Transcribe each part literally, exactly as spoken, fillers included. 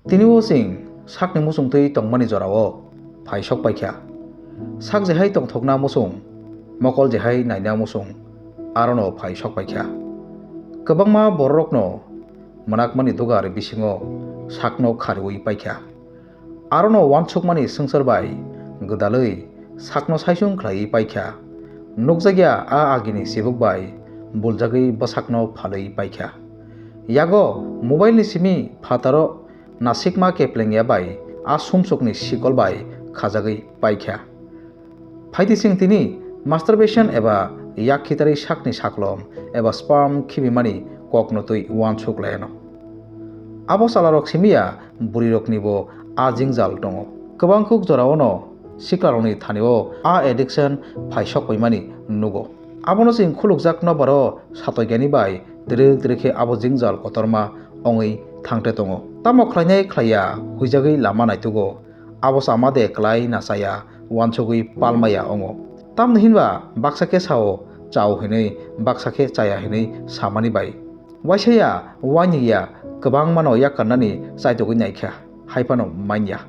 Tini o chwng sakni muchungtwi tongmani jorao phai sok paikha. Sak jehai tongthokna muchung, mokol jehai naina muchung, arono phai sok paikha. Kwbangma bororokno mwnakmani dugar bisingo sakno khariui paikha. Arono uansukmani swngchar bai gwdalwi sakno saisung khlaiwi paikha. Nukjakya a agini chibuk bai buljagwi bwsakno phalwi paikha. Yago mobile ni simi phataro nasikma keplengya bai a sumsokni sikol bai khajagwi paikha. Phaidi chwng tini masturbation eba yak khitarwi sakni saklom eba sperm khibimani kokno twi uansuk laiano. Abo chalarok simiya bwrwiroknibo a jingjal tongo. Kwbangkuk joraono siklarokni thanio a addiction phai sok paimani nugo. Abono chwng khulukjak nokbaro satoigani bai twrwk twrwk khe abo jingjal kotorma wngwi thangte tongo. Tamo khlainai khlaiya huijagwi lama naitugo. Abo chama de klai na chaya uansugwi palmaya wngo. Tamni hinba baksa khe sao chao hinwi, baksa khe chaya hinwi samani bai. Waisaya, wainwiya kwbangmano yak kannani chaitugwi naikha, hai phano manya.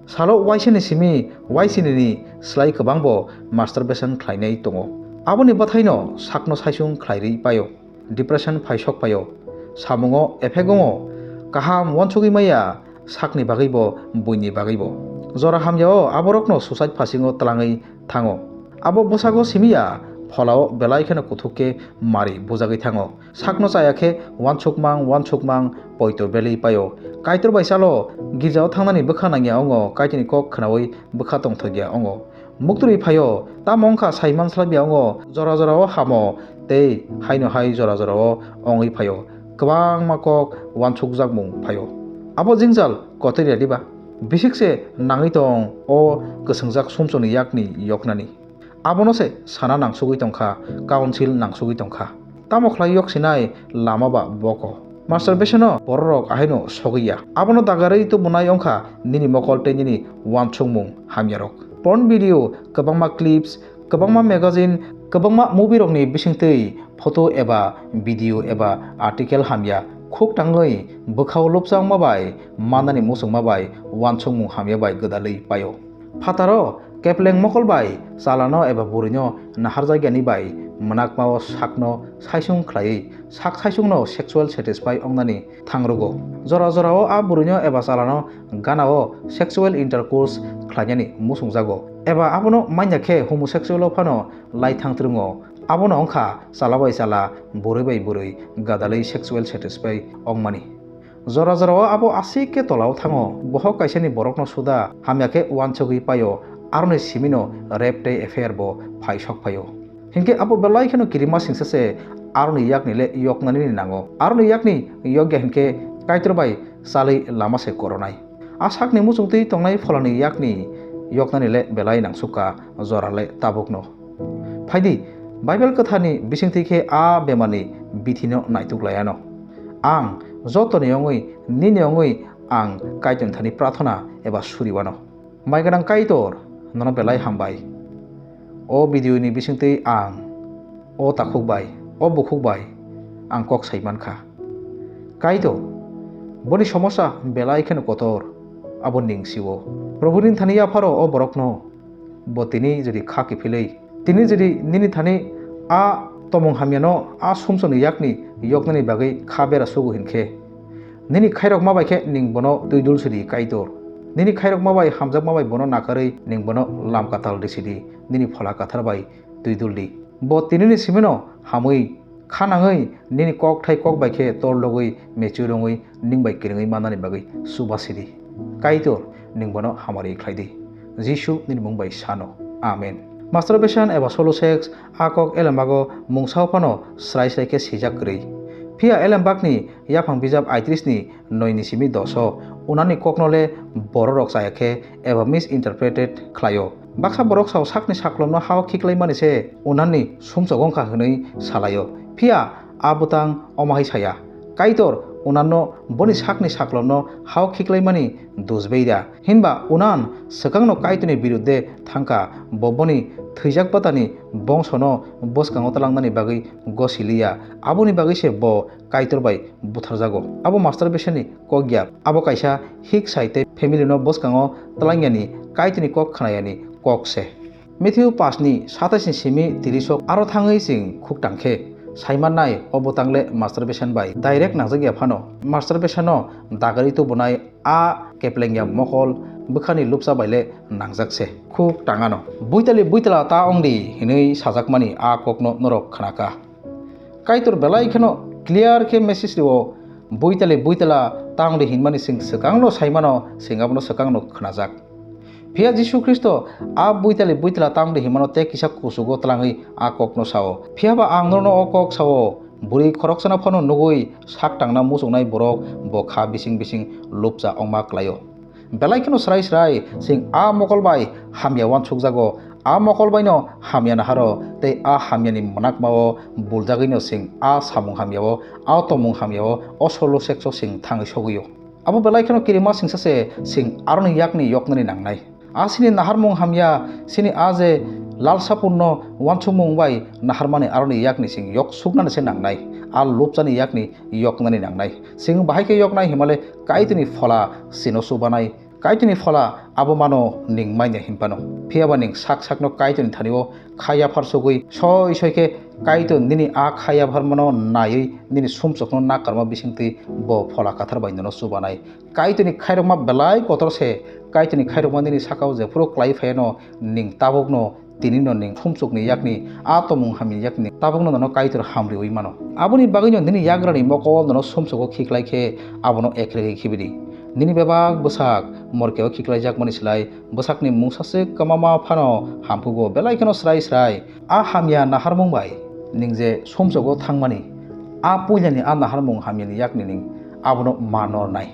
Salo waisani simi waisinini slai kwbangbo masturbation khlainai tongo. Aboni bwthaino sakno saisung khlairwi paio. Depression phai sok paio. Samungo effect wngo. Kaham uansugwi maya sakni bagwibo, buini bagwibo. Jora hamyao aborokno suicide phasingo twlangwi thango. Abo bwsago simiya pholao belai kheno kuthuk khe mari bujagwi thango. Sakno chaya khe uansukmang uansukmang poito belwi paio. Kaitor bai chalo girjao thangnani bwkha nangya wngo, Kaitorni kok khnaui bwkha tongthokya wngo. Muktwi phaio, tamo wngkha saiman slabya wngo, jora jorao hamo tei haino hai jora jorao wngwi phaio. Kwbangma kok uansukjakmung phaio. Abo jingjal kotorya diba? Bisik se nangwi tong o kwswngjak sumsokni yakni yoknani. Abono se sana nangsugwi tongkha, council nangsugwi tongkha. Tamo khlai yok sinai lama ba boko. Masturbation-o bororok ahaino sogwi ya. Abono dagarwi tubunai wngkha nini mokol tei nini uansukmung hamyarok. Porn video, kwbangma clips, kwbangma magazine, kwbangma movie-rokni bisingtwi photo eba video eba article hamya khuk tangwi bwkhao lobjakma bai mannani muchungma bai uansukmung hamya bai gwdalwi paio. Phataro kepleng mokol bai chalano eba bwrwino naharjakyani bai mwnakmao sakno saisung khlaiwi sak saisungno sexual satisfy wngnani thangrugo. Jora jorao a bwrwino eba chalano ganao sexual intercourse khlainani muchungjago. Eba abono manya khe homosexual-o phano lai thang twrwngo. Abono wngkha chala bai chala, bwrwi bai bwrwi gadalwi sexual satisfy ongmani. Jora jorao abo aswk khe tolao thango, bohok kaisani borokno suda hamya khe uansugwi paio, aroni simino rape tei affair bo phai sok phaio. Hinkhe abo belai kheno kirima singsa se aroni yakni le yoknani ni nango. Aroni yakni yokya hinkhe Kaitor bai chalwi lama se koronai. A sakni muchungtwi tongnai pholani yakni yoknani le belai nangsukha, jora le tabukno. Phaidi, Bible kwtharni bisingtwi khe a bemarni bithino naituk laiano. Ang jotoni wngwi, nini wngwi ang Kaitorni thani prathona eba suriwano. Mai gwnang Kaitor, nono belai hambai. O video ni bisingtwi ang o takhuk bai, o bukhuk bai ang kok sai mankha. Kaitor, boni somosa belai kheno kotor, abo ning sio. Probhu nini thani yapharo o borokno, bo tini jodi kha kiphilwi, tini jodi nini thani a tomung hamyano a sumsokni yakni yoknani bagwi kha bera sugo hinkhe, nini khairokma bai khe ning bono twi dul sidi Kaitor. Nini khairokma bai hamjakma bai bono nakarwi ning bono lam katal di sidi, nini phola kathar bai twi dul di. Bo tinini simino hamwi kha nangwi nini kok thai kok bai khe tor logwi mature wngwi ning bai kwrwngwi mannani bagwi chuba sidi. Kaitor, ning bono hamari khlai di. Jisu nini mung bai sano. Amen. Masturbation eba solo sex a kok Ellenbago mungsa phano srai srai khe swijak kwrwi. Phiya Ellenbagni yaphang bijap aitris ni noi ni simi doso unani kokno le bororok chaya khe eba misinterpreted khlaio. Baksa borok sao sakni saklomno hao khiklaimani se unani sumsok wngkha hwnwi salaio. Phiya a bwtang omo hai saya, Kaitor unanno boni sakni saklomno hao khiklaimani dusbeida. Hinba unan swkangno Kaitorni birudde thangkha, bo boni thwijak bwtani bongsono bwskango tlangnani bagwi gosi liya, aboni bagwi se bo Kaitor bai butharjago. Abo masturbation ni kok ya, abo kaisa hik sai tei family no bwskango tlangyani, Kaitorni kok khnayani kok se. Matthew pash ni satais ni simi tiris o aro thangwi chwng khuk tang khe, saimannai o bwtang le masturbation bai direct nangjak ya phano, masturbation no dagari tubunai a keplengya mokol bwkhani lupsa bai le nangjak se. Khuk tang ano. Buitali buitala ta ongdi hinwi sajakmani a kokno norok khnaka. Kaitor belai kheno clear khe message rio, buitali buitala ta ongdi hinmani chwng swkangno saimano, chwng abono swkangno khnajak. Phiya Jisu Khristo a buitali buitala ta ongdi hinmano tei kisa kuchugo tlangwi a kokno sao. Phiya ba ang norokno o kok sao, bwrwi khoroksano phano nugwi sak tangna muchungnai borok bo kha bising bising lupsa ongma klaio. Belai kheno srai srai chwng a mokol bai hamya uansukjago, a mokol baino hamya naharo tei a hamyani mwnakmao buljagwino chwng a samung hamyao, a tongmung hamyao, o solo sekso chwng thangwi sogwio. Abo belai kheno kirima singsa se chwng aroni yakni yoknani nangnai. A chini naharmung hamya, chini a je lalsapurno uansukmung bai naharmani aroni yakni chwng yok suknani se nangnai, a lupchani yakni yoknani nangnai. Chwng bahai khe yoknai himale Kaitorni phola chino chubanai. Kaitorni phola abo mano ning manya hinphano. Phiyaba ning sak sakno Kaitorni thani-o kha yaphar sugwi soi soi khe Kaitor nini a kha yapharmano naiwi nini sumsokno nakarma bisingtwi bo phola kathar bai nono chubanai. Kaitorni khairokma belai kotor se, Kaitorni khairokma nini saka-o jephuru klai phaiano ning tabukno tinino ning sumsokni yakni a tongmung hamyani yakni tabukno nono Kaitor hamriwi mano. Aboni bagwino nini yagrani mokol nono sumsogo khiklai khe abono ekregwi khibidi. Nini bebak bwsak morkeo khiklaijakmani slai bwsakni mungsaswk kwmama phano hamkhugo, belai kheno srai srai. A hamya naharmung bai ning je sumsogo thangmani, a puilani a naharmung hamyani yakni ning abono ma nornai.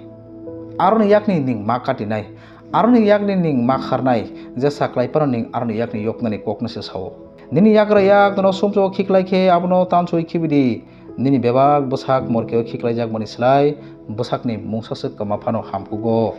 Aroni yakni ning ma katinai. Aroni yakni ning ma kharnai, je saklai phano ning aroni yakni yoknani kokno se sao. Nini yagra yak nono sumsogo khiklai khe abono tansoi khibidi. Nini bebak bwsak morkeo khiklaijakmani slai bwsakni mungsaswk kwma phano hamkhugo.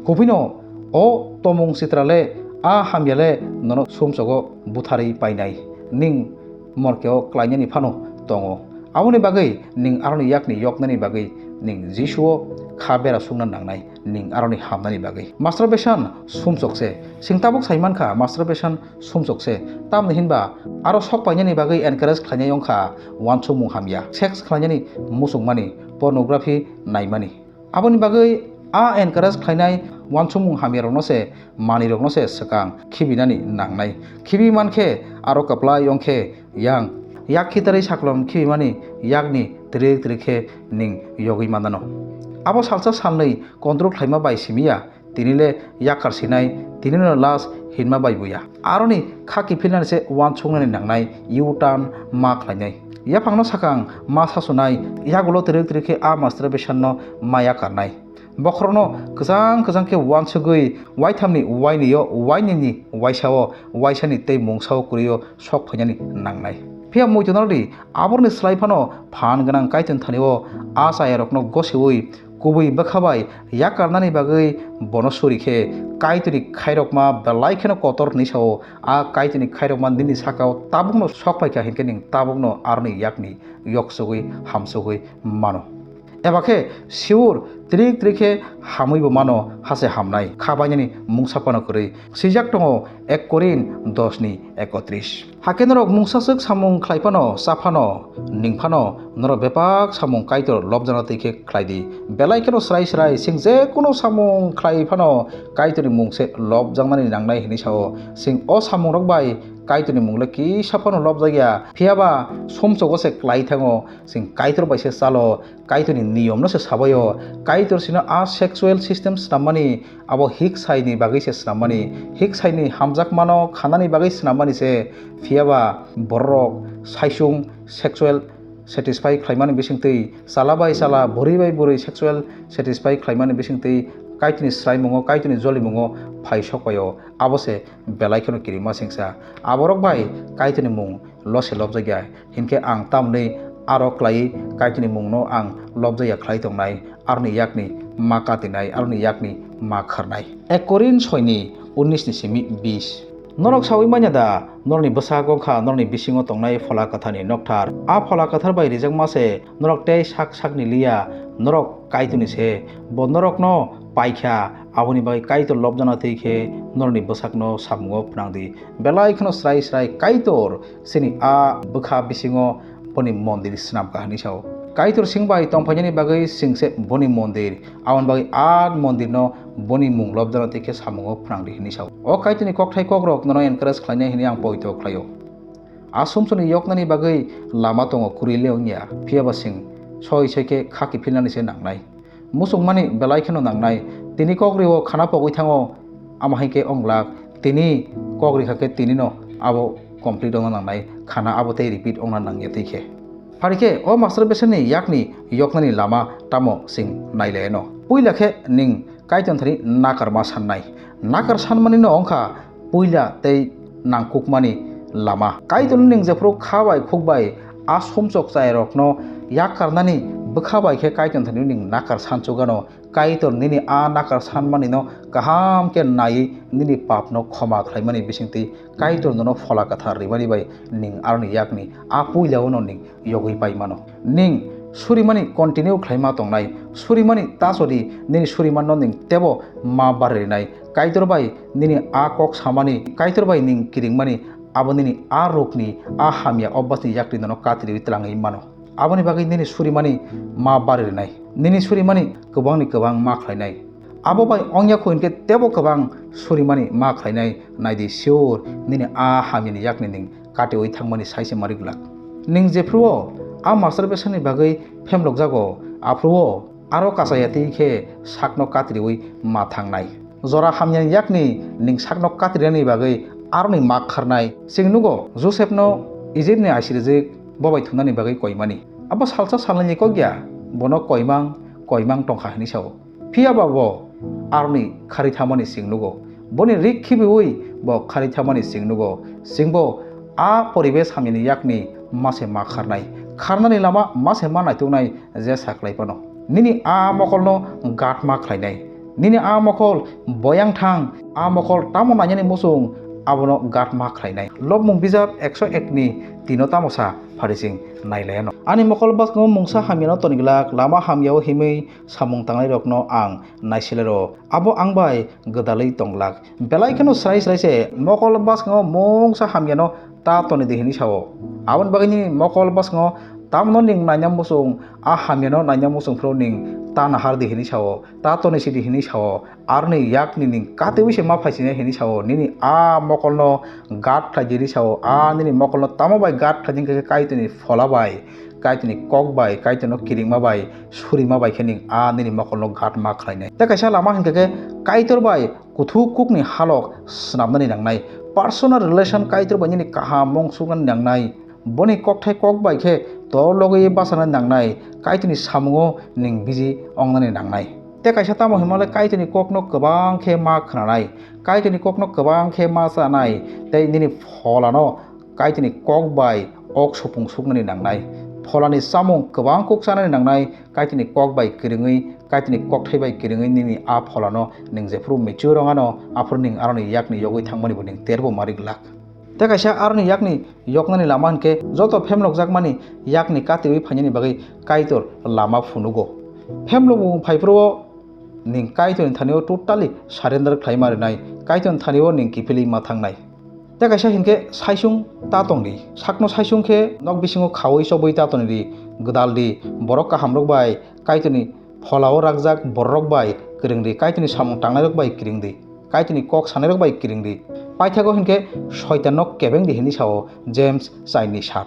Kubuino o tomung chitra le a hamya le nono sumsogo butharwi painai. Ning morkeo klainani phano tongo. Aboni bagwi ning aroni yakni yoknani bagwi ning Jisuo kha bera sukna nangnai, ning aroni hamnani bagwi. Masturbation sumsok se. Chwng tabuk sai mankha, masturbation sumsok se. Tamni hinba aro sok painani bagwi encourage khlainai wngkha uansukmung hamya. Sex khlainani muchungmani, pornography naimani. Aboni bagwi a encourage khlainai uansukmung hamyarokno se, manwirokno se swkang khibinani nangnai. Khibi mankhe aro kwplai wngkhe yang yak khitarwi saklom khibimani yakni twrwk twrwk khe ning yogwi manano. Abo salsa salnwi control khlaima bai simiya, tini le yakar sinai, tini no last hinma bai buya. Aroni kha kiphilnani se uansuknani nangnai, U-turn ma khlainai. Yaphangno sakang ma sachunai, yagulo twrwk twrwk khe a masturbation no ma yakarnai. Bokhorokno kwchang kwchang khe uansugwi waithamni wainwi-o, wainwini waisa-o, waisani tei mungsa-o kwrwi-o sok phainani nangnai. Phiya muitu narwkdi, aborokni slai phano phan gwnang Kaitorni thani-o a chayarokno gosiwi kubui bwkha bai yakarnani bagwi bono suri khe Kaitorni khairokma belai kheno kotor hinwi sao. A Kaitorni khairokma nini saka-o tabukno sok phaikha hinkhe ning tabukno aroni yakni yoksugwi hamsugwi mano. Eba khe sure trik trik khe hamwibo mano, hase hamnai, kha bainani mungsa phano kwrwi. Swijak tongo ek Korin dos ni ekotris. Hakhe norok mungsaswk samung khlai phano, cha phano, ning phano, norok bebak samung Kaitor lobjakna twi khe khlai di. Belai kheno srai srai, chwng je kuno samung khlai phano Kaitorni mung se lobjaknani nangnai hinwi sao. Chwng o samungrok bai Kaitorni mung le kisa phano lobjak ya, phiya ba sumsogo se klai thango, chwng Kaitor bai se chalo, Kaitorni niyomno se sabaio. Kaitor sino a sexual system swnammani, abo hik saini bagwi se swnammani, hik saini hamjakmano khanani bagwi swnammani se, phiya ba bororok saichung sexual satisfy khlaimani bisingtwi, chala bai chala, bwrwi bai bwrwi sexual satisfy khlaimani bisingtwi Kaitorni swraimungo, Kaitorni jolimungo phai sokpaio. Abo se belai kheno kirima singsa. Aborok bai Kaitorni mung lose lobjak ya, hinkhe ang tamni aro khlaiwi Kaitorni mungno ang lobjak ya khlai tongnai, aroni yakni ma katinai, aroni yakni ma kharnai. Ek Korin soi ni unnis ni simi bis. Norok saui manya da, norokni bwsak wngkha norokni bisingo tongnai Phola Kwtharni nokthar. A Phola Kwthar bai rijakma se norok tei sak sakni liya, norok Kaitorni se. Bo norokno paikha, aboni bagwi Kaitor lobjana twi khe norokni bwsakno samungo phnang di. Belai kheno srai srai Kaitor chini a bwkha bisingo boni mondir swnamkha hwnwi sao. Kaitor sing bai tongphainani bagwi singse boni mondir, aboni bagwi a mondirno boni mung lobjana twi khe samungo phnang di hwnwi sao. O Kaitorni kokthai kokrok nono encourage khlainai hwnwi ang poito khlaio. A sumsokni yoknani bagwi lama tongo, kwrwi le wngya, phiya ba sing soi soi khe kha kiphilnani se nangnai. Muchungmani belai kheno nangnai. Tini kokri o khana pogwi thango, ama hai khe wng glak. Tini kokri kha khe tini no abo complete wngna nangnai. Khana abo tei repeat wngna nangya twi khe. Phari khe o masturbation ni yakni yoknani lama tamo sing nailai no. Puila khe ning Kaitor thani nakarma sannai. Nakar sanmani no wngkha puila tei nangkukmani lama. Kaitorno ning jephuru kha bai khuk bai a sumsok chayarokno yak karnani bwkha bai khe Kaitor thani ning nakar sanchugano, Kaitor nini a nakar sanmanino kaham khe naiwi nini papno khoma khlaimani bisingtwi Kaitor nono Phola Kwthar rimani bai ning aroni yakni a puilao no ning yogwi pai mano. Ning surimani continue khlaima tongnai, surimani ta sodi nini surimanno ning tebo ma bari rinai. Kaitor bai nini a kok samani, Kaitor bai ning kiringmani, abo nini a rokni, a hamya obasni yakni nono katriwi tlangwi mano. Aboni bagwi nini surimani ma bari rinai, nini surimani kwbangni kwbang ma khlainai. Abo bai ongya kho hinkhe tebo kwbang surimani ma khlainai, naidi sure nini a hamyani yakni ning katiwi thangmani saise mari glak. Ning jephruo a masturbation ni bagwi phemlokjago, aphruo aro kachaya twi khe sakno katriwi ma thangnai. Jora hamyani yakni ning sakno katrinani bagwi aroni mak kharnai. Chwng nugo Josepno Ijipni aisirijwk bo bai thumnani bagwi koimani. Abo salsa salnwini kok ya, bono koimang koimang tongkha hwnwi sao. Phiya ba bo aroni khari thamani chwng nugo. Boni rik khibiui bo khari thamani chwng nugo. Chwngbo a poribesh hamyani yakni mase ma kharnai. Kharnani lama mase ma naituknai je saklai phano. Nini a mokolno gatma khlainai. Nini a mokol boyang thang, a mokol tamo nainani muchung, abono gatma khlainai. Lobmung bijap ekso ek ni tino tamo sa pharising nailaiano. Ani mokol bwskango mungsa hamyano toniglak, lama hamyao himwi samung tangnairokno ang naisilero. Abo ang bai gwdalwi tonglak. Belai kheno srai srai se mokol bwskango mungsa hamyano ta toni di hwnwi sao. Aboni bagwi nini mokol bwskango tamno ning naina muchung, a hamyano naina muchung phuru ning ta nahar di hwnwi sao, ta toni si di hwnwi sao. Aroni yakni ning katewi se ma phaisinai hwnwi sao. Nini a mokolno gat khlai di hwnwi sao. A nini mokolno tamo bai gat khlai di hwnkhe Kaitorni phola bai, Kaitorni kok bai, Kaitorno kiringma bai, surima bai khe ning a nini mokolno gat ma khlainai. Tei kaisa lama hwnkhe khe Kaitor bai kuthuk kukni halok swnamnani nangnai. Personal relation Kaitor bai nini kaham mung suknani nangnai. Boni kokthai kok bai khe tor logwi bachana nangnai, Kaitorni samungo ning biji ongnani nangnai. Tei kaisa tamo hwnmale Kaitorni kokno kwbang khe ma khnanai, Kaitorni kokno kwbang khe ma chanai, tei nini pholano Kaitorni kok bai ok supung suknani nangnai. Pholani chamung kwbang kuk chanani nangnai, Kaitorni kok bai kwrwngwi, Kaitorni kokthai bai kwrwngwi nini a pholano ning jephuru mature ongano, aphuru ning aroni yakni yogwi thangmani bo ning terbo mari glak. Tei kaisa aroni yakni yoknani lama hwnkhe joto phemlokjakmani yakni katewi phainani bagwi Kaitor lama phunugo. Phemlokmung phaiphuru-o ning Kaitorni thani-o totally surrender khlaima rinai, Kaitorni thani-o ning kiphilwi ma thangnai. Tei kaisa hinkhe saisung ta tongdi, sakno saisung khe nok bisingo khaui chobwi ta tongdi, gwdaldi, borok kahamrok bai Kaitorni pholao rakjak bororok bai kwrwngdi, Kaitorni samung tangnairok bai kwrwngdi, Kaitorni kok sanairok bai kwrwngdi. Paithago hinkhe Soitanno kebengdi hwnwi sao James chaini sat.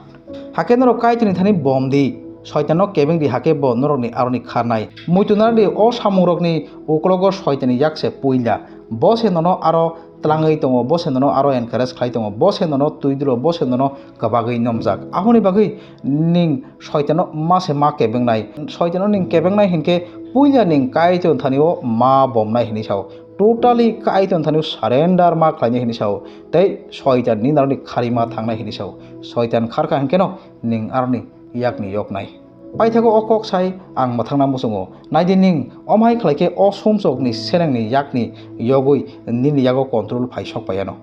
Hakhe norok Kaitorni thani bomdi, Soitanno kebengdi, hakhe bo norokni aroni kharnai. Muitu nardi, o samungrokni uklogo Soitanni yak se puila. Bo se nono aro tlangwi tongo, bo se nono aro encourage khlai tongo, bo se nono twi duro, bo se nono kwbagwi nomjak. Aboni bagwi ning Soitanno ma se ma kebengnai. Soitanno ning kebengnai hinkhe puila ning Kaitorni thani-o ma bomnai hwnwi sao. Totally Kaitorni thani-o surrender ma khlainai hwnwi sao. Tei Soitan nini naroni kharima thangnai hwnwi sao. Soitan kharkha hinkheno ning aroni yakni yoknai. Paithago o kok sai ang mwthangna muchungo. Naidi ning, omhai khlai khe o sumsokni selengni yakni yogwi nini yago control phai sok paiano.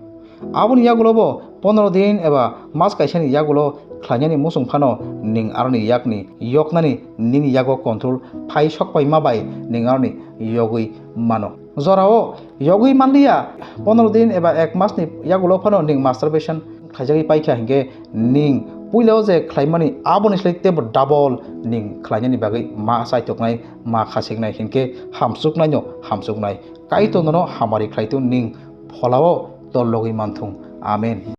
Aboni yagulobo pondro din eba mas kaisani yagulo khlainani muchung phano ning aroni yakni yoknani nini yago control phai sokpaima bai ning aroni yogwi mano. Jorao yogwi manliya, pondro din eba ek masni yagulo phano ning masturbation khaijagwi paikha hinkhe ning puilao je khlaimani aboni slai teibo double ning khlainani bagwi ma chaitoknai, ma khasiknai hinkhe hamsuknaino hamsuknai. Kaitor nono hamari khlaitu, ning pholao dol logwi manthung. Amen.